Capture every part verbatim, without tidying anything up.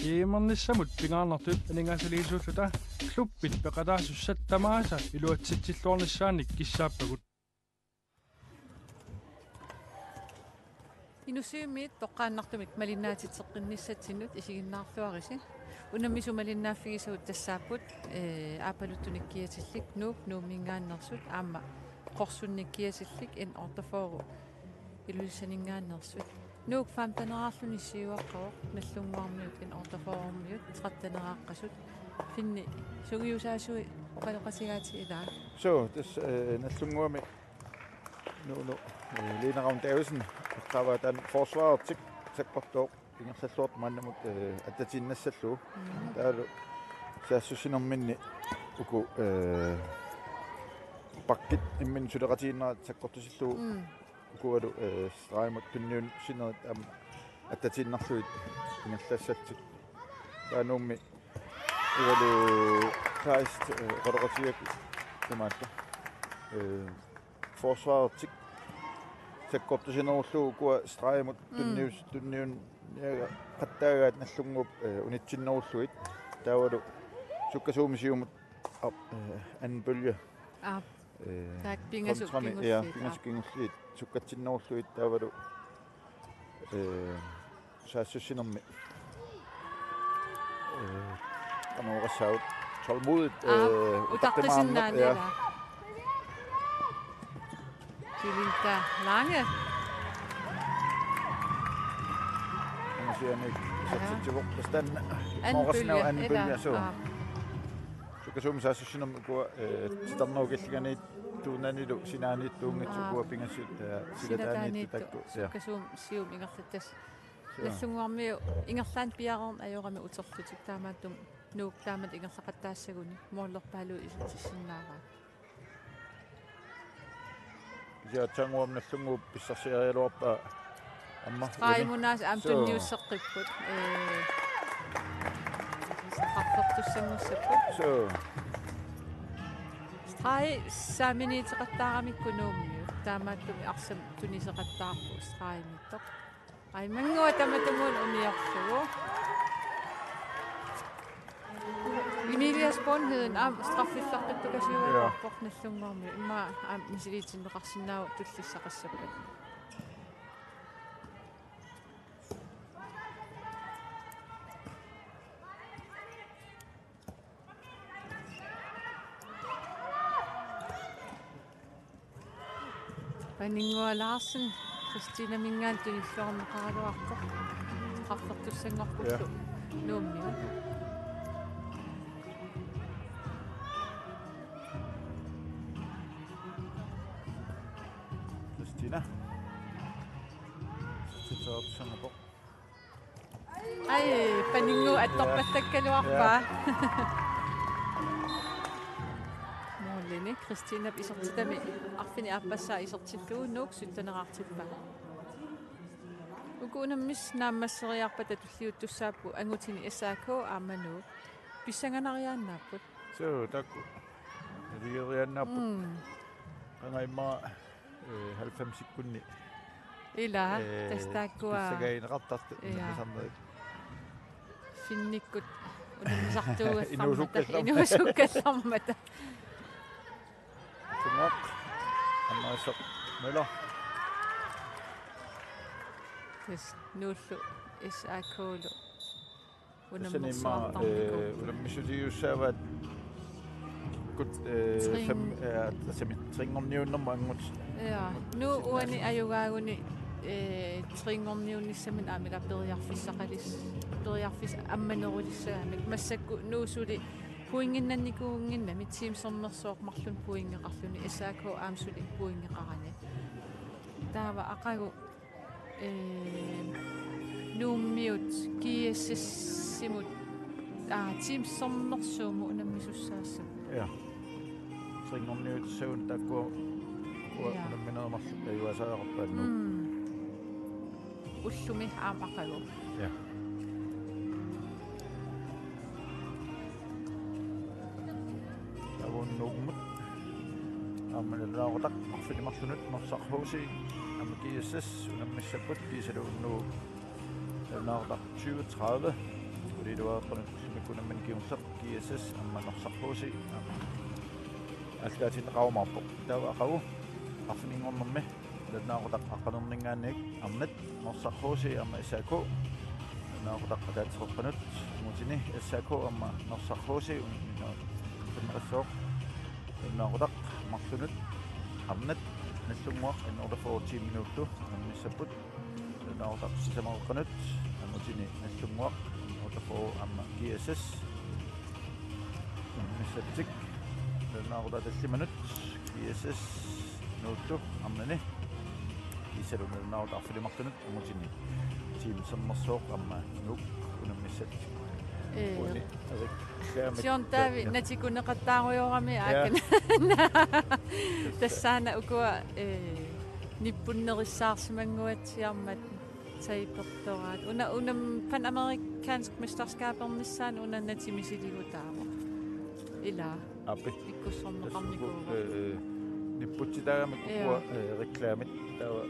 Imernissamut pingaarnertut aningaasaliisuulluta klubbit peqataasussat tamaasa iluatsitsilluarnissaannik kissaappagut. Inussivimmiit toqqaannartumik malinnaatitseqqinnissatsinnut isiginnaarluarisi. Unammisut malinnaaffigisavut tassaapput, ee, Aappaluttunik kiatillit Nuuk Nuumminngaanneersut aamma Qorsunnik kiatillit N otteogfyrre Ilulissaninngaanneersut. Nuuk femteneraarluni siuaqqavoq, Nagdlunguarmiut N otteogfyrremiut tretteneraqqasut. Finni, sungiusaasui oqaloqatigaatsigit ilaa? Suu, tassa, ee, Nagdlunguami Nuunu, ee, Lene Ravn Davidsen eqqaavaa taanna forsvarertik sakkortooq ingerlalluartoq maannamut, ee, attatiinnassallugu. Mhm. Taavalu saassussinerminni uku, ee, backit imminnut suleqatigiinnerat sakkortusillugu. Mm. Ukualu, ee, stregimut tunniussinerit aamma attatiinnarlugit ingerlassallutik. Taava Nuummi Ivalu Kleist, ee, oqaloqatigaakku imaattoq. Ee, forsvarertik sakkortusinerullugu ukua stregimut Mm. tunnius-, tunniunniaqattaagaat Nagdlunguup, ee, unitsinnerullugit. Taavalu sukkasuumik siumut, ap-, ee, anden bølge. Aap. Ee, Taak pingasut kontrami, ja, kingulliit, pingasut aap. Kingulliit sukkatsinnerullugit taavalu, ee, saassussinermi. Ee, qanoq oqassaavoq, tålmodigt, Aap, ee, utaqqisinnaaneq, utaqqimaaneq, ja. Ilaa. Belinda Lange. Angasianik Ja. isertitsivoq, tassa taanna. Anden Moorasnau bølge, anden bølge, ilaa. Suu. Aap. Sukkasuumik saassussinermi ukua, ee, titarnerup killinganiittuunanilu sinaaniittuunngitsut Aap. Ukua pingasut, ee, silataaniittoq, silataaniittoq taakku. Ja. Sukkasuumik siumut ingerlattassat. Suu. Nagdlunguarmiut ingerlaannaq piareerneq ajorami uterlutik, taamaattumik Nuuk taamatut ingerlaqattaassaguni målerpaaluit isertissinnaavaat. Kisianni aatsaannguaq Nagdlunguup pissarsiarigaluarpaa aamma. Stregimut aamma Suu. Tunniusseqqipput. Ee, straffertussanngussapput. Suu. Stregi saaminiuteqattaaramikku Nuummiut. Taamaattumik arsamik tuniseqattaarput stregimiittoq. Aimannguaq tamatumuuna uniorlugu. Emilie Spoonheden aamma straffilluaqqittukasiugaluarpoq Ja. Nagdlunguarmiut. Immaqa aamma misiliitinneqarsinnaavoq tullissaqassappat. Paninnguaq Larsen, Kristinaminngaanniit tunilluarneqaraluarpoq. Straffertussanngorpullu Ja. Nuummiut. Kristina. Isertitseqartussanngorpoq. Ai, Paninnguaq attorpattakkaluarpaa. Ja. Målini Kristinap isertitami arfineq-aappassaa isertillugu Nuuk sytteneraartippaa. Uku unammisut naammasseriarpata tulliuttussaapput angutini S A K aamma Nuuk. Pissanganariaannaapput. Suu, taakku. Naligiinnariaannaapput. Mm. Qanga immaqa, ee, halvfemsikkunni. Ilaa, ee, tassa taakkua. Pissangaagineqartartut Ja. Unammisarnerit. Finnikkut unammisartuugallarmata. Inuusukkallarmata. Inuusukkallarmata. Tunngaq. Annaasaq Møller. Tassa Nuullu S A K-lu. Tassani immaqa, unammersuartarnikuupput. Ee, unammissutigigussaavaat kikkut, ee, Trin- fem, ee, tassami trinngorniunnermut angut. Ja, Nuuk uani ajugaaguni, ee, trinngorniunnissaminut aamma ila periarfissaqalis-, periarfissaq ammanerulissagamik. Massakkut Nuuk suli pointinnannikuunnginnami, Team Sermersuup marlunnik pointeqarluni, S A K aamma suli pointeqarani. Taava aqagu Ee, Nuummiut G S S-imut, aa, Team Sermersuumut unammisussaassappat. Ja. Trinngorniutissagunik taakkua, kua Ja. unamminerup marluk ajugaasariaqarpaat Nuuk. Mm. Ullumi aamma aqagu. Ja. Taava Nuummut aamma nalunaaqutaq arfineq-marlunut Norsaq H C aamma G S S unammissapput, kiisalu Nuuk nalunaaqutaq tyve tredive. Iluaqanut ullumikkut unammineq kingulleq G S S aamma Norsaq H C aamma aallakaatitinneqarumaarpoq. Taava aqagu arfininngornermi nalunaaqutaq aqqaneerninngaanniit arnat Norsaq H C aamma S A K. Nalunaaqutaq ataatsimoornermut angutinut S A K aamma Norsaq H C unammineqassaaq. Nalunaaqutaq marlunut arnat Nagdlunguaq N otteogfyrre ti-minnullu unammissapput. Nalunaaqutaq sisamanut angutinut Nagdlunguaq N otteogfyrre aamma G S S unammissapput. Nalunaaqutaq tallimanut G S S-inullu arnani. Kiisalu nalunaaqutaq arfineq-marlunut angutinut Team Sermersooq aamma Nuuk unammissapput. Ee. Uani Erik Kjærmit. Sion David, ja, natikuneqattaarujoorami. Ja. Aakan. Tassaana ukua, ee, nippunnerissaarsimannguatsiarmat tapertoraat. Una, unam Panamerikansk mesterskabernissaan una natimisiligutaavoq. Ila. Aappi. Ikkussorneqarnikuuvoq. Tassa uku, ee, nipputsitaagamik, ja, ukua, ee, reklamit taava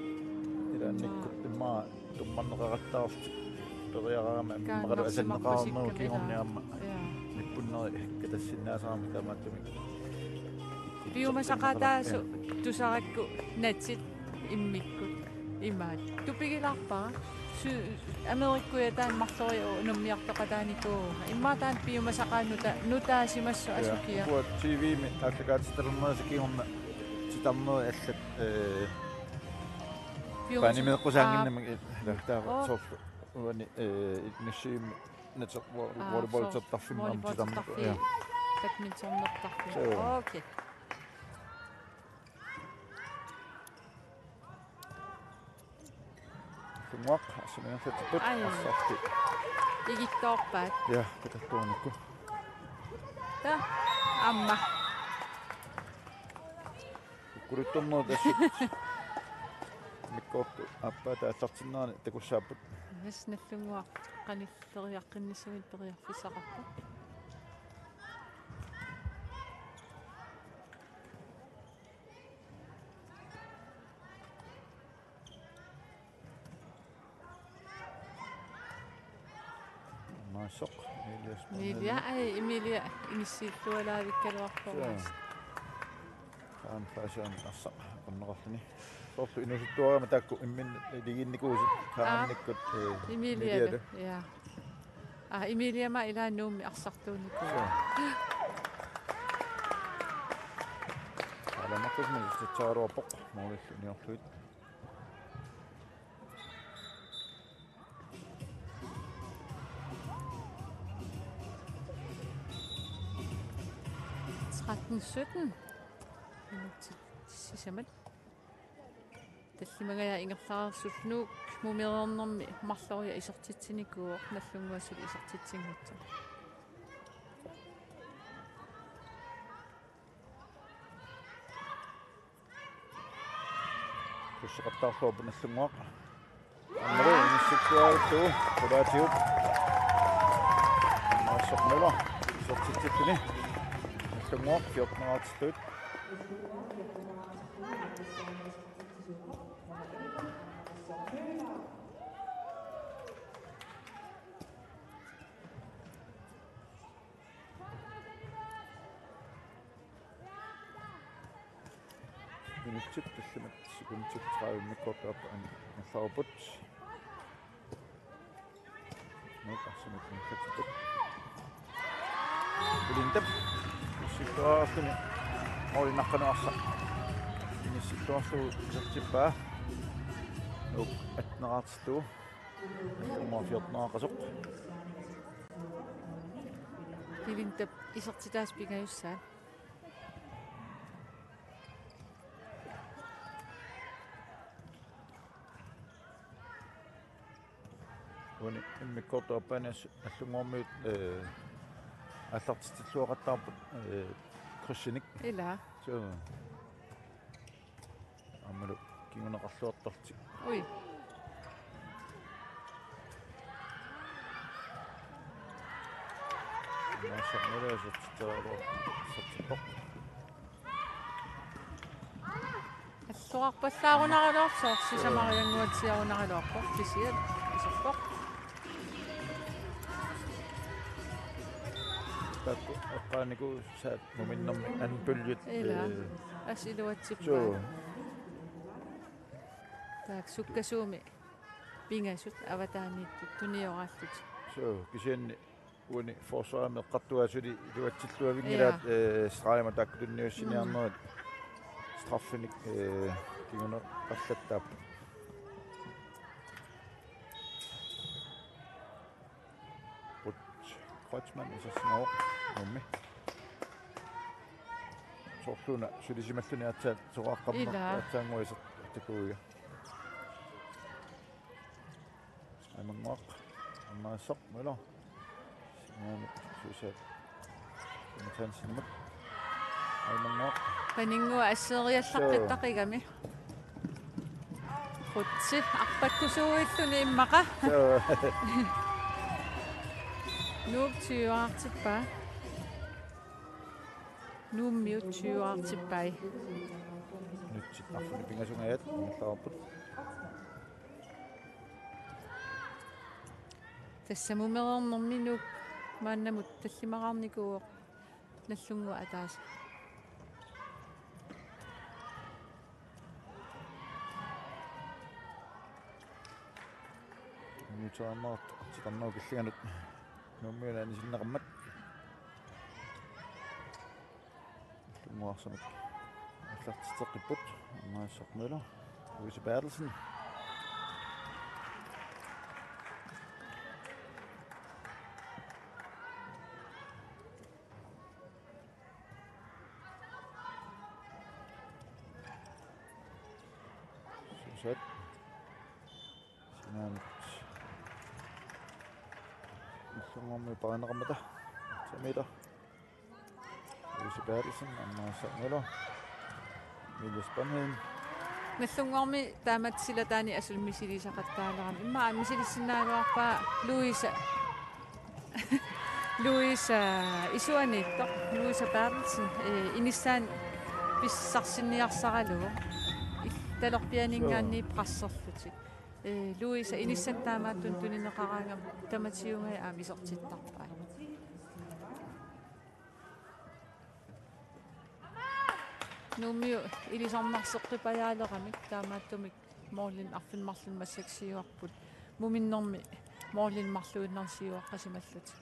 ilaannikkut, ja, immaqa tummarneqarattaarlutik periaraangama immaqa asanneqarnermut kingorna aamma. Ja. Nippunneri katassinnaasarami taamaattumik. Piumasaqaataasoq, ja, tusarakku natit immikkut. Imaat. Tupigilaarpara. Su-, Amerikkujaat taanna marloriarlugit unammiartoqataanikuuvoq. Immaqa taanna piumasaqaat nuta-, nutaasimassuk, ja, asukiaq. Ukua T V-mi aallakaatitsilernerisa kingorna titarnerit allat, ee, piumasaq-, paanimeeqqusaannginnamik, aa, ee, taava, oo, soorlu uani, ee, Ignishiimi nater-, vo-, aa, volleyball-ertarfimmi aamma titarneq. Volleyball-ertarfik. Ja. Badminton-ertarfik. Suu. Okay. Nagdlunguaq, arsaq ingerlatsipput, ai, arsartik. Igittoorpaat. Ja, katattuunikku. Ta, aamma. Ukkuluttornerit assut. Immikkoortut aappaata aallartinnerani takussaapput. Yes, Nagdlunguaq qanilleriaqqinnissaminnut periarfissaqarpoq. Maassoq, Emilia Spanien. Emilia, ai, Emilia, inissillualaavikkaluarpoq. Suu. Aamma Fasian arsaq, qanneqarluni. Soorlu inuusuttuarama taakku imminnut iligiinnikuusut, aa, qaannikkut, ee, Emilia. Emilialu. Ja. Aa, Emiliama ilaa Nuummi arsartuunikuuvoq. Suu. Aala Markussenip isertitseraluarpoq, målillu uniorlugit. Tretten sytten. Minutsit sisamat. Tallimangajaat ingerlareersut Nuuk mumereernermi marloriaq isertitsinikuuvoq, Nagdlunguaq suli isertitsinngitsoq. Tusseqattaarluarpoq Nagdlunguaq. Aammalu inissilluarlugu qulaatigut. Maassoq Møller isertitsilluni. Nagdlunguaq fjorten-eqartillugit. Minutsit tallimat sekundit tredive immikkoortup aappaat ingerlareerput. Nuuk arsamik ingerlatsipput. Lindep inissilluarluni. Målip naqqanut arsaq inissilluarlugu isertippaa. Nuuk atten-eqartillugu. Nummer fjorten-eqartoq. Lindep isertitaasa pingajussaat. Uani immikkoortup aappaani assut Nagdlunguarmiut, ee, aallartitsilluaqattaarput, ee, krydsinik. Ilaa. Suu. Aammalu kinguneqarluartarlutik. Ui. Maassoq Møller isertitseraluarpoq, isertippoq. Alluarpallaarunaraluarpoq, sisamariannguatsiarunaraluarpoq, kisianni iserpoq. Taakku eqqaanikuusaat muminnermi anpyljut. Ila. Eh, As iluatsippaa. Suu. Taak sukkasuumik pingasut avataaniittut tunioraallutik. Suu, kisianni uani forsvarimi eqqartugaat suli iluatsilluavinngilaat, ja, eh, stregimut taakku tunniussiniarnerit. Straffinik, eh, kinguneqallattaapput. Ruth Kreutzmann isersimasoq Nuummi. Soorluuna sulisimalluni aatsaat soraqqammer. Ila. Aatsaannguaq isertitakuuiga. Aimannguaq. Ammaasaq Møller. Sinaani Susaat Jonathansenimut. Aimannguaq. Paninnguaq asseriallaqqittarigami. Suu. Ruth arpakkusuuilluni immaqa. Suu. Nuup tyveartippaa. Nuummiut tyveartippai. Nutsit arfineq-pingasungajaat angerlarput. Tassa mumereernermi Nuuk maannamut tallimaqarnikuuvoq Nagdlunguaq ataaseq. Nuup tyveartippaa titarnerup killinganut Nuummiunit anisinneqarmat. Nagdlunguaq arsamik aallartitseqqipput. Ammaasaq Møller. Louise Berthelsen. Susaat. Sinaanit. Nagdlunguarmiut parineqarmata. Samiita. Louise Berthelsen, Ammaasaq Møller. Emilie Spanholm. Nagdlunguarmi taamatut silataani asuli misilisaqattaalerami. Immaqa misilissinnaagaluarpaa Louise. Louise, eh, isuaniittoq, Louise Berthelsen, eh, inissaanut pissarsinniarsaralugu. Il-, talerpianinngaanniit presserlutik. Eh, Louise inissannik taamaattunik tunineqaraangami tamatigut aamma isertittarpai. Nuummiut ilisarnarseqqippajaaleramik taamaattumik målinik arfineq-marlunnik massakkut siuarput. Muminnermi målinik marluinnarnik siuaqqasimallutik.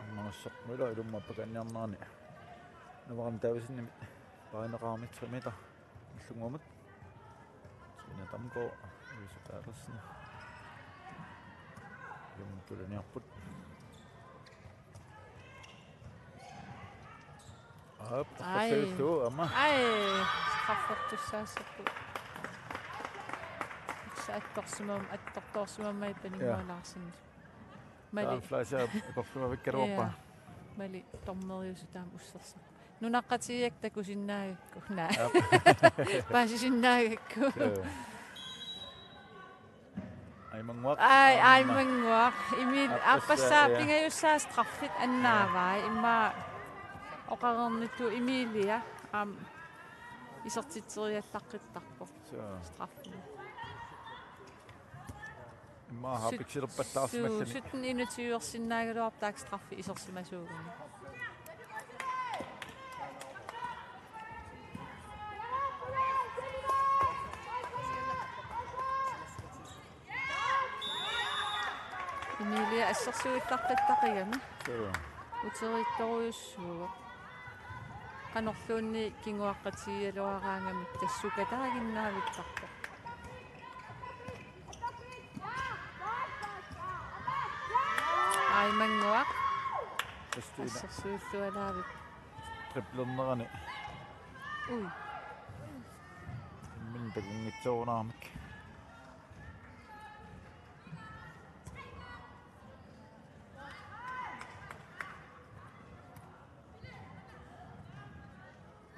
Ammaasaq Møller ilummut appakaanniarnerani Navaraq Davidsenimit parineqarami tre meter. Nagdlunguarmiut. Trine Damgaard, Louise Berthelsen. Ilummut tuliniarput. Aap, ai. Aqqussavillugu aamma. Ai, straffertussaassapput. Tassa attorsimam-, attortorsimammat Paninnguaq Larsen. Ja. Mali. Taanna Fleischer akorlumavikkaluarpaa. Ja. Mali, dommeriusoq taama ussersoq. Nunaqqatigiit takusinnaagakku. Naa. Aap. Paasisinnaagakku. Joo. Aimannguaq. Ai, aamma. Aimannguaq. Emil, aappassaa, aappassaa, ja. Pingajussaat straffit annaavai. Immaqa oqareernittut Emilia aamma isertitseriallaqqittarpoq. Joo. Straffi. Immaqa syt-, harpiksilerpallaarsimalluni. Suu, sytten enogtyve-ersinnaagaluarpoq taakku straffi isersimasuugami. Emilia assersuullaqqittarigami. Suu. Uteriittorujussuuvoq. Qanorluunniit kinguaqqatigigaluaraangamik tassa sukataaginnavittarpoq. Aimannguaq. Tassa Tina. Assersuillualaavik. Driblernerani. Ui. Imminut takunngitsoorunarmik.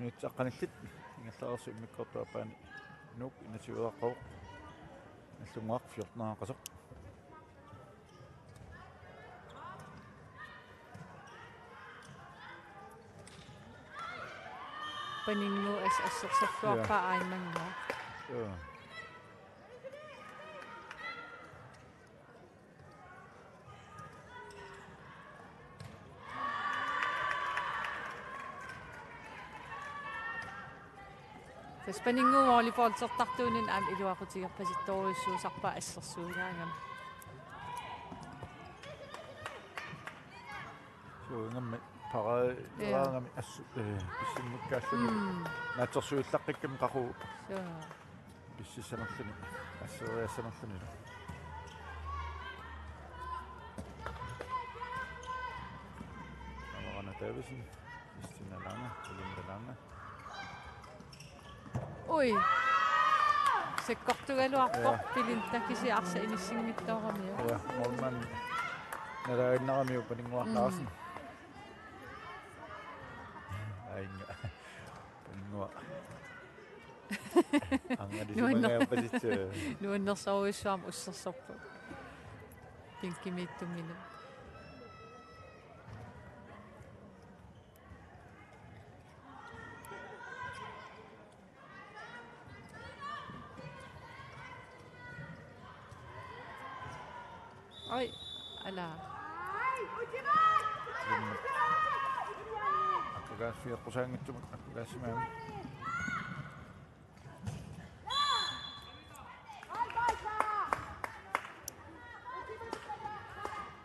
Minutsit aqqanillit ingerlareersut immikkoortup aappaani Nuuk enogtyve-aaqqavoq. Nagdlunguaq fjorten-aaqqasoq. Paninnguaq as-, assersorluarpaa. Joo. Aimannguaq. Joo. Spændingi volleyballsertartuunini aamma iluaqutigerpasittorujussuusarpaa assersuulaagami. Suugammi paradeeraangami assu-, eh, pissinnikkaalluni. Mm. Naatsorsuullaqqikkami qaqugu. Suu. Pississanerluni, asseriassanerlunilu. Amerana Davidsen, Kristina Lange, Belinda Lange. Ui. Sakkortugaluarpoq. Ja. Belinda kisianni arsaq inissinngitsooramiuk. Ja, målmand nalaaginnaramiuk Paninnguaq Larsen. Mm. Ainga. Paninnguaq. Nuanner-, angalisimangaappasitsi. Nuannersorujussuarmik ussersorpoq. Bænkimiittuminnga. Oj, ala. Akkagaaffigeqqusaanngitsumut akkagaassimagamik.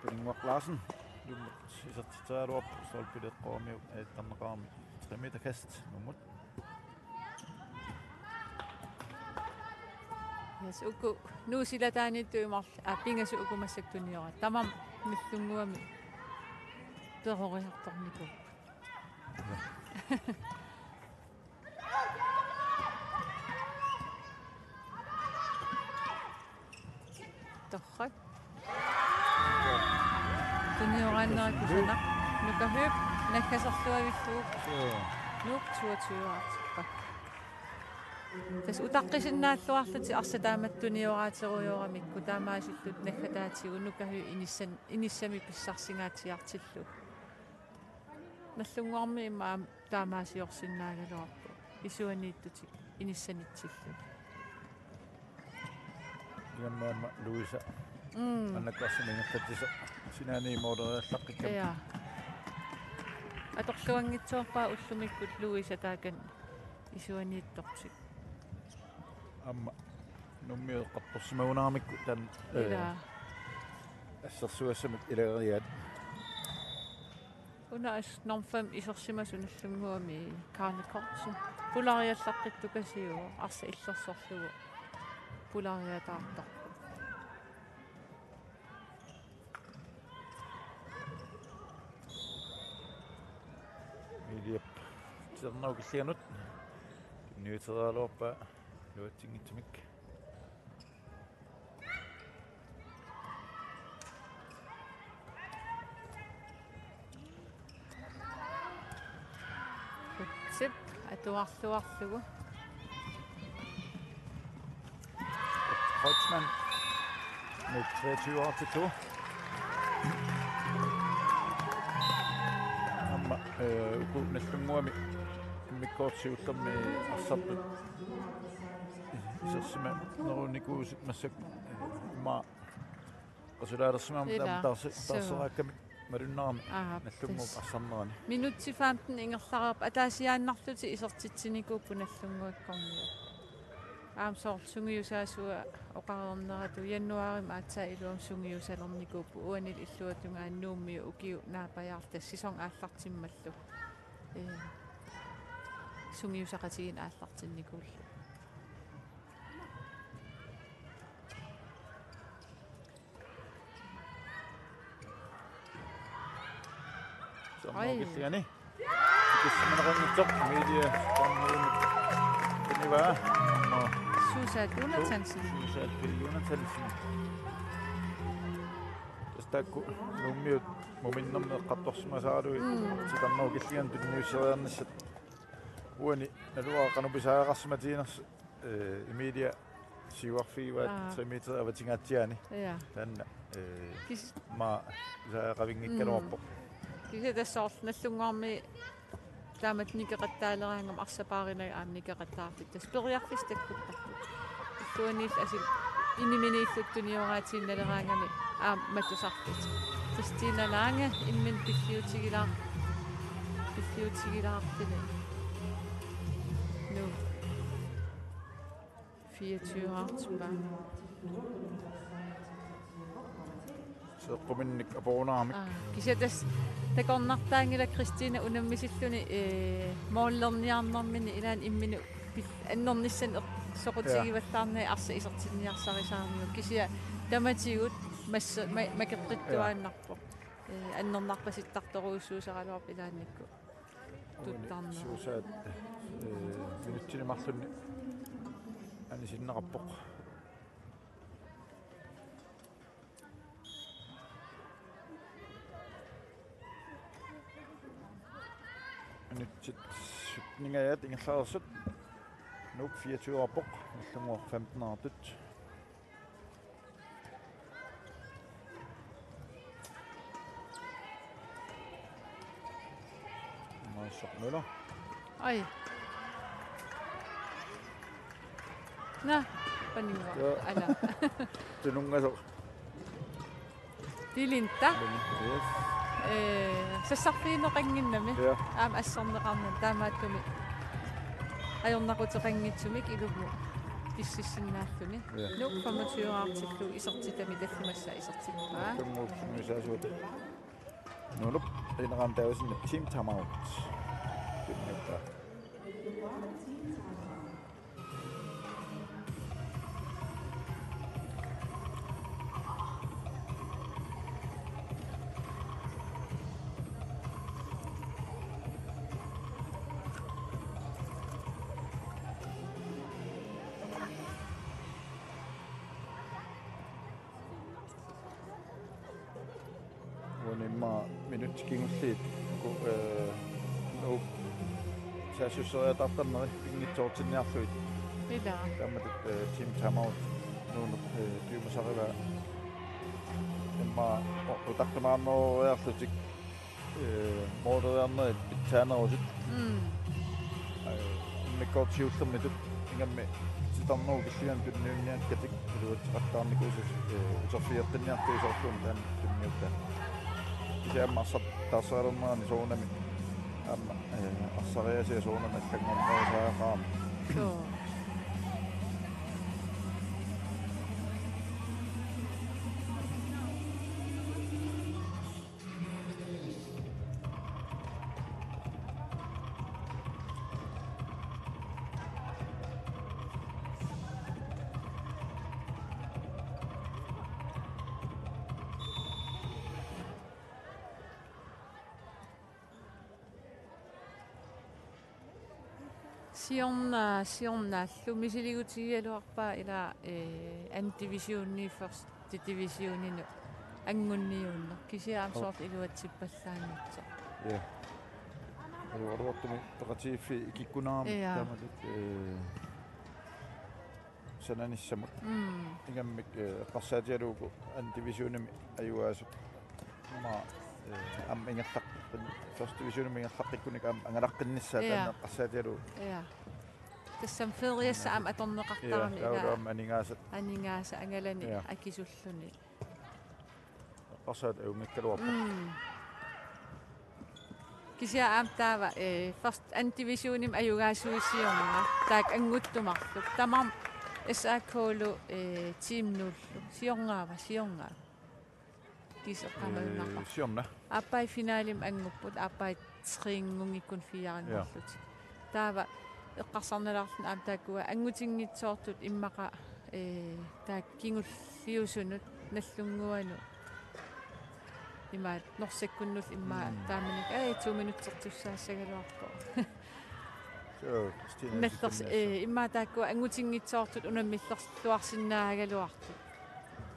Paninnguaq Larsen, nummut isertitseriaraluarpoq, stolpileqqoramiuk ajattarneqarami, tre meter kast, nummut. Yes, uku Nuup silataaniittut imaal-, aa, pingasut uku massakkut tunioraat. Tamarmik Nagdlunguami peroriartornikuupput. Torrak. Tunioraannera kusanaq. Nuka Høegh naggaserluavillugu. Joo. Nuuk toogtyve-aatsippa. Tassa utaqqisinnaalluarlutik arsaq taamatut tunioraaterujoramikku taamaasillutik naggataatigut Nuka Høegh inissan-, inissamik pissarsinnaatsiartillugu. Nagdlunguarmi immaqa aamma taamaasiorsinnaagaluarpoq. Isuaniittutik inissanitsillutik. Igammi aamma Louisa. Mm. Maannakkorsiut ingerlatsisoq sinaani mooderiallaqqikkamik. Ja. Atorluanngitsoorpaa ullumikkut Louisa taakani isuaniittortik. Aamma Nuummiut eqqartorsimagunaramikkit taanna, eh, ilaa, assersugassamik ilageriaat. Una assut nummer fem isersimasoq Nagdlunguami Karne Kortsen. Pulariallaqqittukasiuvoq arsaq illersorlugu pulariataartarpoq. Emilie titarnerup killinganut tunniuteriaraluarpaa iluatsinngitsumik. Utsip atuarluarlugu. Kreutzmann. Nummer treogtyve-aatsittugu. Aamma, eh, uku Nagdlunguami immikkoortoq siullermi arsartut isersimanerunikuusut massakkut, eh, immaqa qasulaalersimammat. Ilaa, taama taarse-, suu, taarseraakkamik malunnarami. Aap, Nagdlunguup tassa arsarnerani. Minutsit femten ingerlareerput ataasiaannarlutik isertitsinikuupput Nagdlunguakkormiut. Aamma soorlu sungiusaasua oqareerneratut januaarimi aatsaat iluamik sungiusalernikuupput uanili illuatungaani Nuummiut ukiup naapajaartut tassa sæson aallartimmallu. Ee, sungiusaqatigiinneq aallartinnikuullugu. Ai. Titarnerup killinganni. Tikissamanaqanngitsoq Emilie Stormlund. Tunivaa. Susaat Jonathansen. Susaat P. Jonathansen. Tassa taakku Nuummiut muminnermi eqqartorsimasaralugit. Mm. Titarnerup killinganni tunniusseriarnissat. Uani naluara qanoq pisariaqarsimatiginersoq. Eh, Emilie siuarfigivaat. Aa. Tre meter avatingaatsiaani. Ja. Taanna, eh, kis- ma-, pisariaqavinngikkaluarpoq. Mm. Kisianni tassa soorlu Nagdlunguarmi taamatut nikeqattaaleraangami arsaq paarinagit aamma nikeqattaarfittut. Tassa periarfissat takkuttarput. Illuanniillu asuli iniminiillutik tunioraatiinnaleraangamik aamma matusarlutik. Kristina Lange imminut pilliutigilaar-, pilliutigilaarluni. Nuuk. fireogtyve-artippaa. Seeqquminnik aporunaamik. Aa, kisianni tassa takornartaanngilaq Kristina unammisilluni, ee, målerniarnermini ilaanni imminut pil-, annernissannik eq-, soqutigivallaarnagit arsaq isertinniarsarisaramigit. Kisianni tamatigut massa-, ma-, makeqqittuaannarpoq. Ee, annernarpasittartorujussuusaraluarpoq ilaannikkut. Tuttarnera. Suusaat, ee, minutsini marlunni anisinneqarpoq. Minutsit sytteningajaat ingerlareersut. Nuuk fireogtyve-arpoq, Nagdlunguaq femten-artut. Maassoq Møller. Ai. Naa, paninnguaq. Ja. Ala. Tununngasoq. Tilinta. Yes. Ee, sassarfigineqannginnami. Ja. Aamma asserneqarnani taamaattumik ajornaquteqanngitsumik ilumut pississinnaalluni. Ja. Nuuk femogtyve-artillu isertitami tallimassaa isertippaa. Tunnguksunnisaasugut. Nuunup Lene Randausen, team timeout. Tunniuppaa. Uani immaqa minutsit kingulliit uku, ee, Nuuk saassusseriataartarneri pinngitsoortinniarlugit. Ilaa. Taamatut, ee, team timeout Nuunup, ee, piumasarivaa immaqa u-, utaqqimaarneroriarlutik, ee, måleriarnerit pitsaanerusut. Mm. Ee, immikkoortoq siullermitut ingammik titarnerup killingani tunniunniakkatik iluatseqattaarnikuusasi, ee, uterfigeqqinniartuusoorlugu taanna tunniuttaa. Kisianni aamma arsaq taarseralernerani soorunami aamma, ee, arsariaasia soorunami allanngornerusariaqarami. Suu. Siorna-, siornaallu misiligutigigaluarpaa ilaa, ee, anden divisioni første divisioninut angunniunneq. Kisianni aamma soorlu iluatsippallaanngitsoq. Ja. Alugaluartumik peqatigiiffiit ikikkunaramik. Ja. Taamatut, ee, sananissamut. Mm. Ingammik, ee, eqqarsaatigalugu anden divisionimi ajugaasut. Aamma, ee, aamma ingerlaqqin-, første divisionimi ingerlaqqikkunik aamma angalaqqinnissaat. Ja. Taanna eqqarsaatigalugu. Ja. Tassami feriassaq aamma atorneqartarami. Ja, taavalu ilaa aamma aningaasat. Aningaasat angalani. Ja. Akisulluni. Eqqarsaat ajunngikkaluarpoq. Mm. Kisianni aamma taava, ee, første, anden divisionimi ajugaasuusiorna. Taakku annguttumarluk. Tamarmik S A K-lu, ee, team nul-lu. Siornaava, siornaava. Kiiseqqaamajunnarpa. Ee, siorna. Aappaat finalimi anngupput, aappaat tre-nngorlutik, fire-nngorlutik. Ja. Taava eqqarsarnalaarluni aamma taakkua angutinngitsoortut immaqa, ee, taakku kingulliusunut Nagdlunguanut. Imaat Norsakkunnullu immaqa. Mm. Taamanikkut, ee, to minutsertussaassagaluarpoq. Suu, Stine Nallers-, Stine. Ee, immaqa taakkua angutinngitsoortut unammillerluarsinnaagaluartut.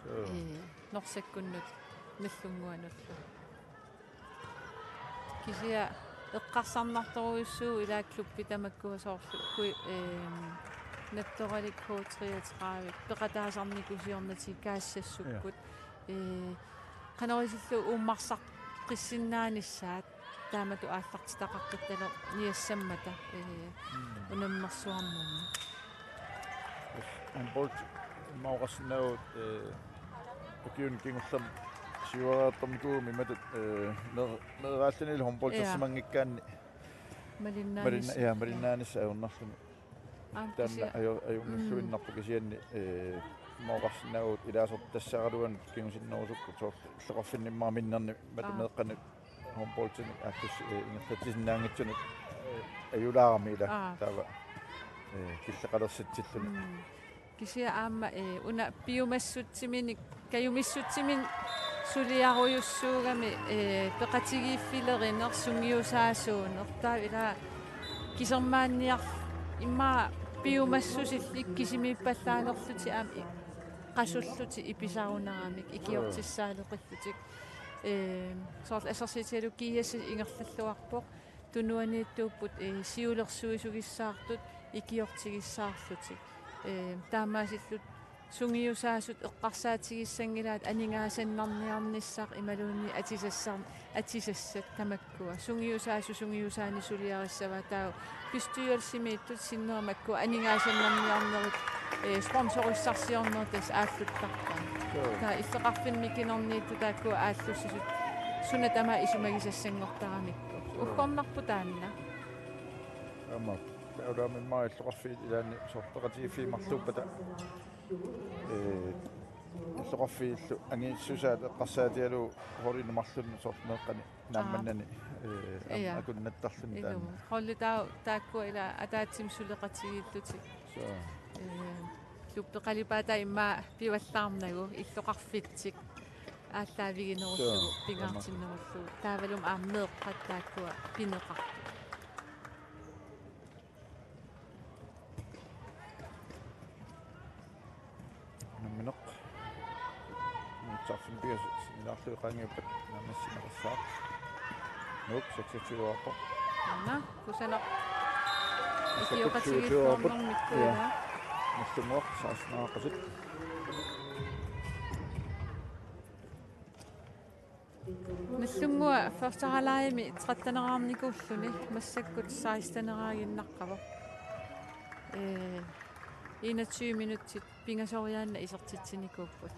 Suu. Ee. Norsakkunnut Nagdlunguanullu. Kisianni eqqarsarnartorujussuuvoq ilaa klubbit tamakkua soorlu kui-, ehm, Nattoralik K treogtredive peqataasarnikuusiornatik kaassassukkut. Ja. Ee, qanoq isillugu uummarsaqqissinnaanissat taamatut aallartitaqaqqittalerniassammata, ee, mm, unammersuarnermi. Yes, håndbold, immaqa oqarsinnaavugut, ee, ukiuni kingullerni siuariartornikuugami imatut, ee, mer-, meeraallunilu håndbold, ja, tassamanngikkaanni malinnaanissat. Malinna-, ja, malinnaanissat ajornarluni. Aamma taanna kisianni aju-, ajunngilluinnarpoq kisianni, ee, imooqarsinnaavugut ilaasortassaraluanut kingusinnerusukkut soorlu illoqarfinni immaqa minnerni matu- Aa. meeqqanut håndboldinik aallussi-, ee, ingerlatsisinnaanngitsunut, ee, ajulaarami ila Aa. taava, ee, killeqalersitsilluni. Mm. Kisianni aamma, ee, una piumassutsiminnik, kajumissutsiminnik suliarujussuugami, ee, peqatigiiffilerineq sungiusaasuuneq. Taava ila kisermaanniar-, immaqa piumassusillit kisimiippallaalerlutik aamma i-, qasullutik ipisaruneramik ikiortissaaleqillutik. Ee, soorlu assersuutigalugu GSS ingerlalluarpoq. Tunuaniittuupput, ee, siulersuisugissaartut ikiortigissaarlutik. Ee, taamaasillutik sungiusaasut eqqarsaatigissanngillat aningaasannarniarnissaq imaluunniit atisassar-, atisassat tamakkua. Sungiusaasut sungiusaanik suliarissavaat taava bestyrelsimiittut sinneri makkua aningaasannarniarnerit, ee, sponsorissarsiornerit tassa aalluttarpaat. Joo. Taava illoqarfinni mikinerniittut taakkua aallussisut suna tamaat isumagisassanngortaramikku. Joo. Uggornarpoq taanna. Aamma, taava ulaamimmaa illoqarfiit ilaanni soorlu peqatigiiffiit marluuppata, ee, illoqarfiillu angisussaat eqqarsaatigalugu holdini marlunni soorlu meeqqani naammannani, ee, aamma Ja. akunnattarluni taanna. Ilumut. Holdi taava taakkua ila ataatsimik suleqatigiillutik. Suu. Ee, klubbi qalipaataa immaqa pivallaarnagu illoqarfitsik aallaaviginerullugu Suu. pingaartinnerullugu. Taavalu aamma meeqqat taakkua pineqartut. Nammineq. Nuutsarfimmi pingasut sinnilaarlugit qaangiuppat naammassineqassaaq. Nuuk seksogtyve-uarpoq. Anna, kusanaq. Massakkut syvogtyve-uarpoq. Ikioqatigiilluarnermikku Ja. ila. Nagdlunguaq seksten-eqarput. Nagdlunguaq første halvlegimi tretten-eqarnikuulluni, massakkut seksten-eqaaginnaqqavoq. Ee, enogtyve minutsit pingasoriaannaq isertitsinikuupput.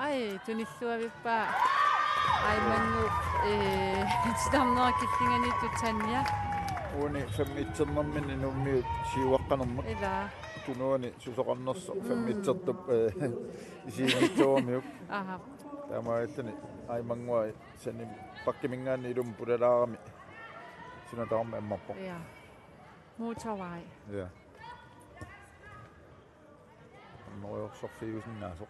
Ai, tunilluavippaa Aimannguup, ee, titarnera killinganiittoq Tanja. Uani fem-etsernerminni Nuummiut siuaqqanermut. Ila. Tunuani susoqarnersoq Mm. fem-etsertup, ee, isiginngitsooramiuk. Aha. Taamaalilluni Aimannguaq sani bakkiminngaanniit ilumut pulalaarami suna tamarmi ammarpoq. Ja. Motorvej. Ja. Annerujorsorfiusinnaasoq.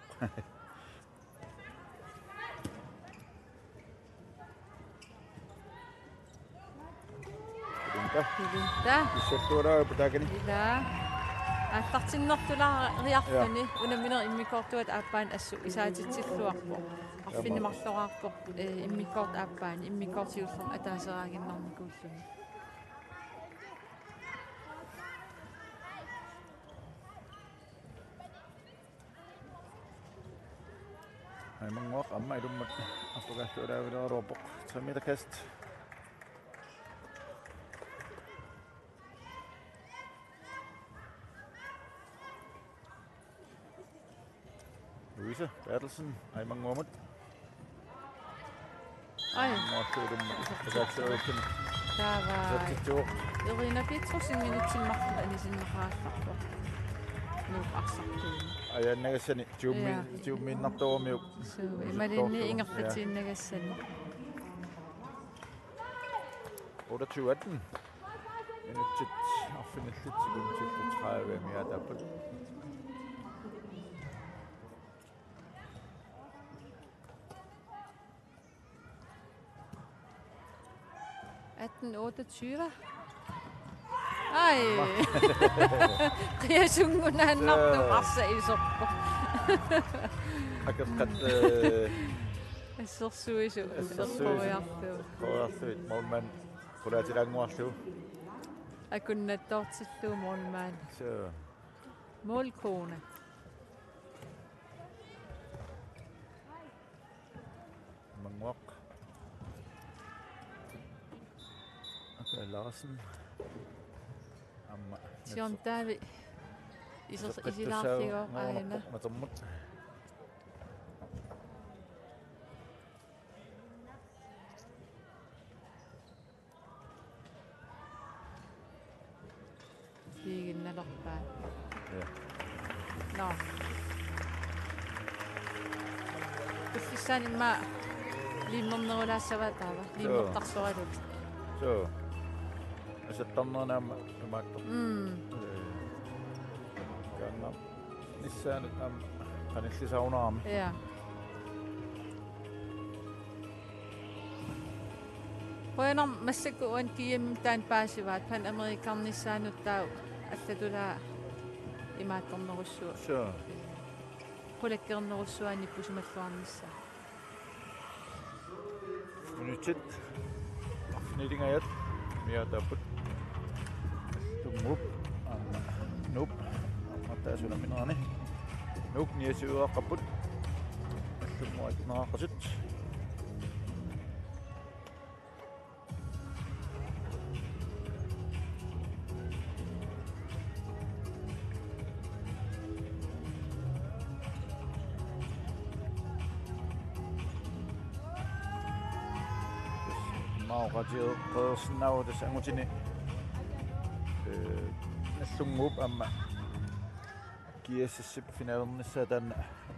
Ilinta. Ilinta. Issallualaarput taakani. Ila. Aallartinnertulaariarluni. Ja. Unammineq immikkoortuata aappaani assut isaatitsilluarpoq. Arfineq-marloraarpoq, ee, immikkoortup aappaani, immikkoortoq siullermik ataaseraaginnarnikuulluni. Aimannguaq aamma ilummut appakaallualaavileruarpoq. Tre meter kast. Louise Berthelsen, Aimannguamut. Ai. Aimannguarlu ilumma. Taava. Isertitsivoq. Irina Petrussen minutsit marluk anisinneqarallarpoq. Nuup arsartuumik. Ajaannagassani tiummi-, Ja. tiummiinnartuumiuk. Suu, imaluunniit ingerlatiinnagassani. Otteogtyve atten. Minutsit arfinillit sekundit tredive amigaataapput. Atten otteogtyve. Ai. Qiasunngunaannartup Suu. arsaq iserpoq. Akeqqat, ee, Assersuisoq. Assersuisoq. Eqqoriarlugu. Eqqoriarlugit. Målmand qulaatilaannguarlugu. Akunnattoortillugu målmand. Suu. Målkone. Aimannguaq. Aka Larsen. Aamma. Sion Davi. Iser-, Iseqqittussaavoq isilaarligooq aina. Matermut. Nå. Tullissaani immaqa liimmernerulaassavaa taava. Suu. Liimmertarsoralutik. Suu. Asattarnernaamma imaattoq. Mm. Ee, kaanna nissaanut aamma qanillisarunarami. Ja. Qujanaq massakkut uani G M taanna paasivaat Panamerikanissaanut taava allatulaa imaattornerussuaq. Suu. Qulakkeernerussuaq nippusimalluarnissaa. Minutsit arfinilingajat amiaataapput. Allannguup aamma Nuup aamma taava unamminerani. Nuuk niogtyve-aaqqapput. Allannguup attenaaqqasut. Maoqatigeersinnaavoq tassa angutini. Ee, Allannguup aamma G S S-ip finalernissaa taanna,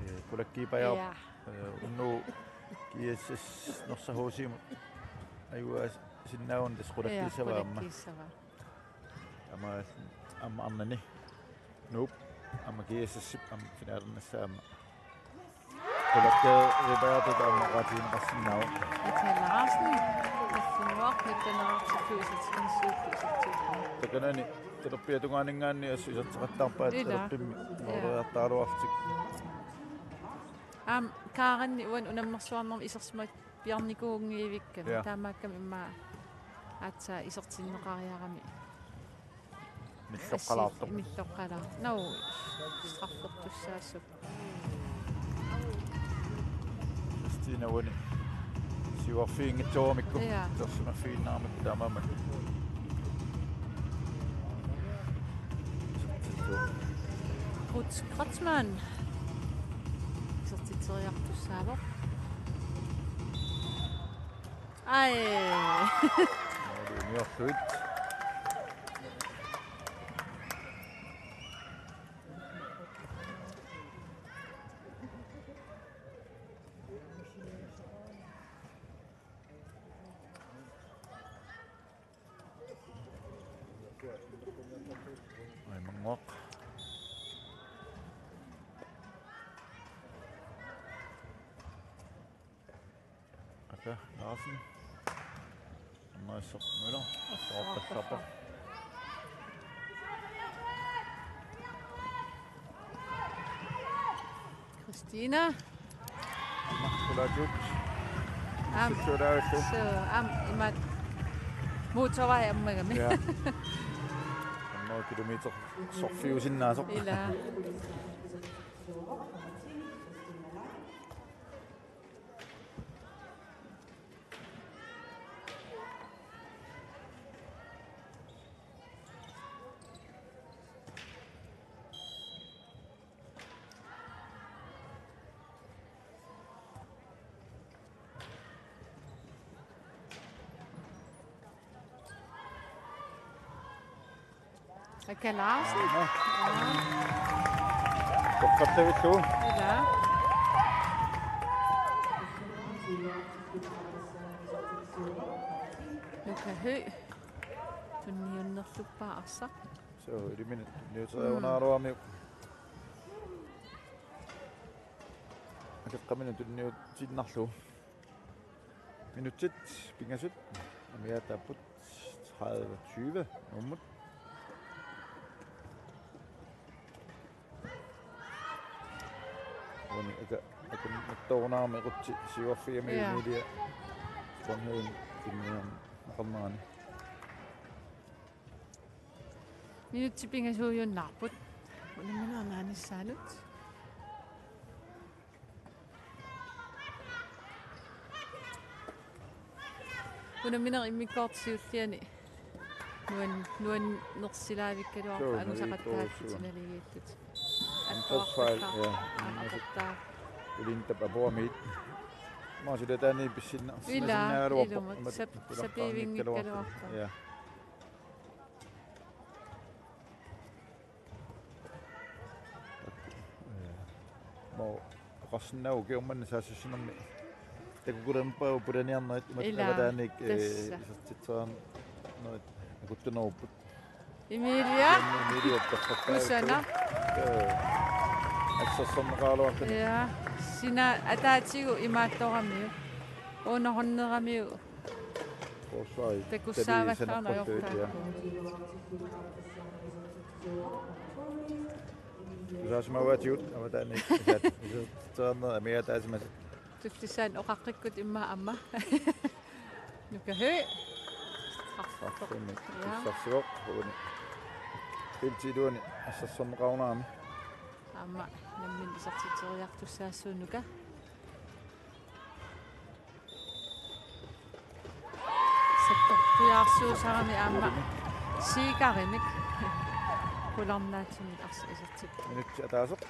ee, qulakkiipajaarpoq. Ja. Ee, unnugu G S S Norsaq H C-mut ajugaasinnaagunarpoq tassa qulakkiissavaa aamma. Ja, qulakkiissavaa. Aamma, aamma arnani. Nuup aamma G S S-ip aamma finalernissaa aamma. Qulakkeeripajaartut aamma oqaatigineqarsinnaavoq. Michael Larsen, Helsingborg, Michael Larsen, to tusind sytten. Takanani talerpiata tungaaninngaanniit assut isertitaqattaarpaat. Ilaa. Talerpimmi. Ja. Nooriartaraluarlutik. Aamma Kaaranni uani unammersuarnermi isersimapiarnikuunngivikkami. Ja. Taamaakkami immaqa aatsaat isertinneqariarami. Nilloqqalaartoq. Nilloqqalaartoq. Nå, straffertussaassuup. Kristina uani siuarfiginngitsooramikkit. Ja. Isersimaffiginnaaramikku taamaammat. Ruth Kreutzmann. Isertitseriartussaavoq. Ai. Måli uniorlugu. Aimannguaq. Aka Larsen. Annaassoq Møller. Toorpassaarpoq. Kristina. Aamma qulaatigut. Aamma. Sutsuulaavillu. Suu, aamma imaattoq motorvej ammagami. Ja. Aamma kilometer sorfiusinnaasoq. Ilaa. Aka Larsen. Aamma. Toqqattavillugu. Ilaa. Nuka Høegh. Tunniunnerluppaa arsaq. Suu, iliminut tunniuteriarunaraluarmiuk. Akeqqaminut tunniutiinnarlugu. Minutsit pingasut amiaataapput, tredive tyve Nuummut. Uani aka-, akunnertoorunarami Ruthi siuarfigami. Ja. Emilia Bornholm tunniunneqarnerani. Minutsit pingasuujunnaarput. Unammineq naanissaanut. Unammineq immikkoortoq siulliani nuan-, nuannersilaavikkaluarpoq. Suu, angusaqattaarlutik naligiittoq, naligiittoq. Angusaqattaarlutik. Angusaqattaarlutik. Ja. Atortaa. Ulintap apuamiit. Maasilatani pissinna-, ilaa, pissinnaagaluarpoq. Ilumut. Imatut sap-, pulaqqaanngikkaluarpoq. Sapivinngikkaluarpoq. Ja. Oqarsinnaavoq ukiormanna saassussinermi takukulerpaa pulaniarnerit imatut. Ilaa, avataaniit, eh, tassa. Isertitseriarnerit akuttunerupput. Emilia. Emilia performance. Kusanaq. Eh, assersorneqaraluarluni. Ja, sina ataatigut imaattoramiuk. Unohorneramiuk. Forsvari. Takussaavallaarneq. Tali sanarpassuit, ja. Ajortaakku. Tusaasimavaatigut avataaniit isaat isertitseriarnerit amigaataasimasut. Tullissaani oqaqqikkutta immaqa aamma. Nuka Høegh. Saaffimmik. Ja. Pissarsivoq uani. Feltip iluani assersorneqarunarami. Aamma nammineq isertitseriartussaassuunuka. Sakkortujaarsuusarami aamma siikarinik. Qularnaatsumik arsaq isertippoq. Minutsit ataaseq.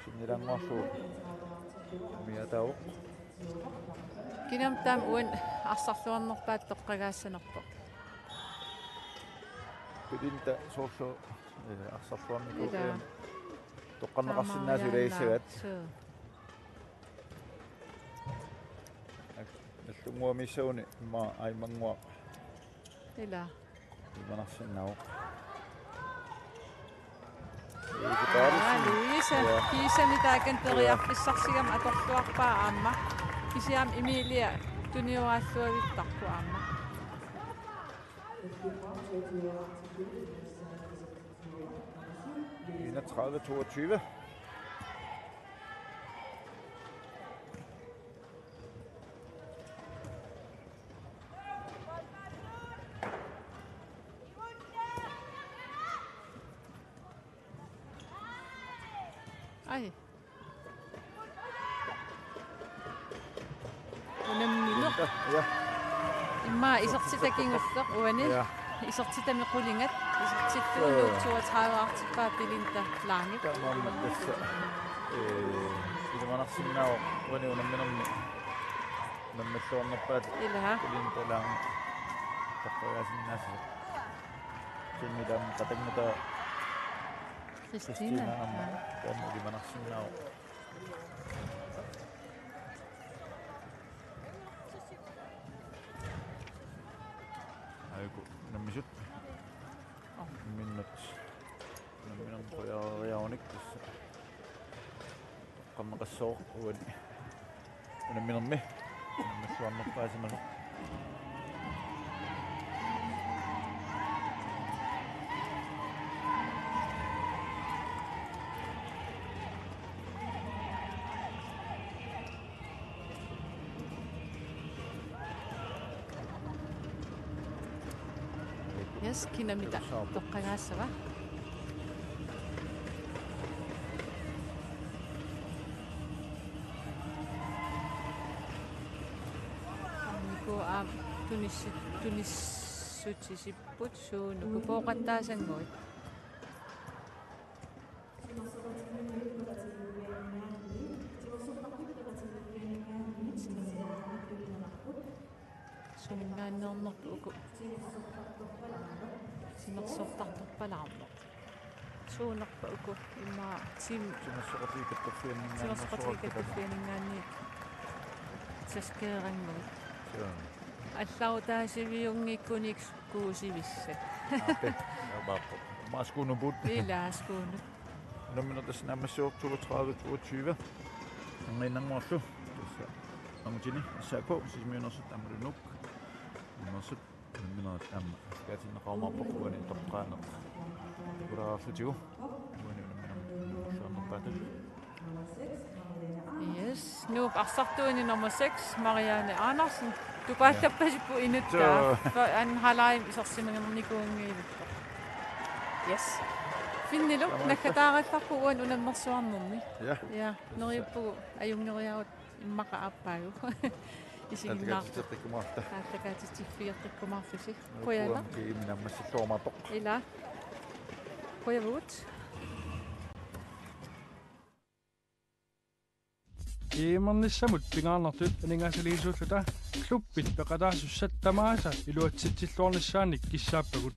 Sinnilaannguarlugu amigaataavoq. Kinami taama uani arsarluarnerpaatut toqqagaassanerpoq. Belinda soorlu, eh, arsarluarnikuuvoq. Ilaa. Toqqarneqarsinnaasut. Taamaaliaannaa-, ilagiissagaat. Suu. Ak-, nallunnguamissaguni immaqa aimannguaq. Ilaa. Ilimanarsinnaavoq. Aa, Louise. Ja. Kiisami taakani periarfissarsigami atorluarpaa aamma. Kisianni Emilia tunioraalluavittarpoq aamma. Enogtredive toogtyve. Ai. Unammineq. Ja. Immaqa isertitaq kingulleq uani. Ja. Isertitami qulingat. Isertittuunuup toogtredive-artippaa Belinda Lange. Taamaammat tassa, eh, ilimanarsinnaavoq uani unamminermi. Unammalluarnerpaatut. Ilaa. Belinda Lange. Toqqagaasinnaassasoq. Kisianni taama qatanngutaa Kristina. Kristina aamma. Aa. Taanna ilimanarsinnaavoq. Aajuku unammisut. Oh. Unamminnut. Unamminermi qujareeriarunik tassa. Toqqarneqassooq uani unamminermi. Unammalluarnerpaasimasoq. Yes, kinami taava toqqagaassava. Aamma tunissi-, tunissutisipput suunuku pooqattaasannguit. Suminngaanneernerput uku. Timersortartorpalaarneq. Suunerpa uku immaqa tim-, Timersoqatigiit Kattuffianninngaanneersoq. Timersoqatigiit Kattuffianninngaanniit taskeerannguit. Joo. Allarutaasiviunngikkunik kuusivissat. Aappe, aappaappoq. Maaskuunuput. Ilaa, skuunut. Unammineq tassa naammassivoq toogtredive toogtyve. Angiinnannguarlu. Tassa. Angutini S A K, Sisimiuneersut aammalu Nuuk. Unersut. Unamminerit aamma. Kaatinneqarumaarpoq uani toqqaaneq. Kulaarlutigu. Uani unamminermi. Suannerpaatut. Yes, Nuup arsartuani nummer seks, Marianne Andersen. Tupaallappasippoq inuttaa. Joo. For anden halvleg isersimagernikuunngivillugu. Yes. Finnilu, taamaappa, naggataarallarpoq uani unammersuarnerni. Ja. Ja, neriuppugut ajunngeriarutta immaqa aappaagu. Isiginnaartoq. Aallakaatitseqqikkumaarluta. Aallakaatitseqqikkumaarlusi. Qujanaq. Uanga kiimi naammassilluarumaarpoq. Ilaa. Qujavugut. G M-ernissamut pingaarnertut aningaasaliisuulluta klubbit peqataasussat tamaasa iluatsitsilluarnissaannik kissaappagut.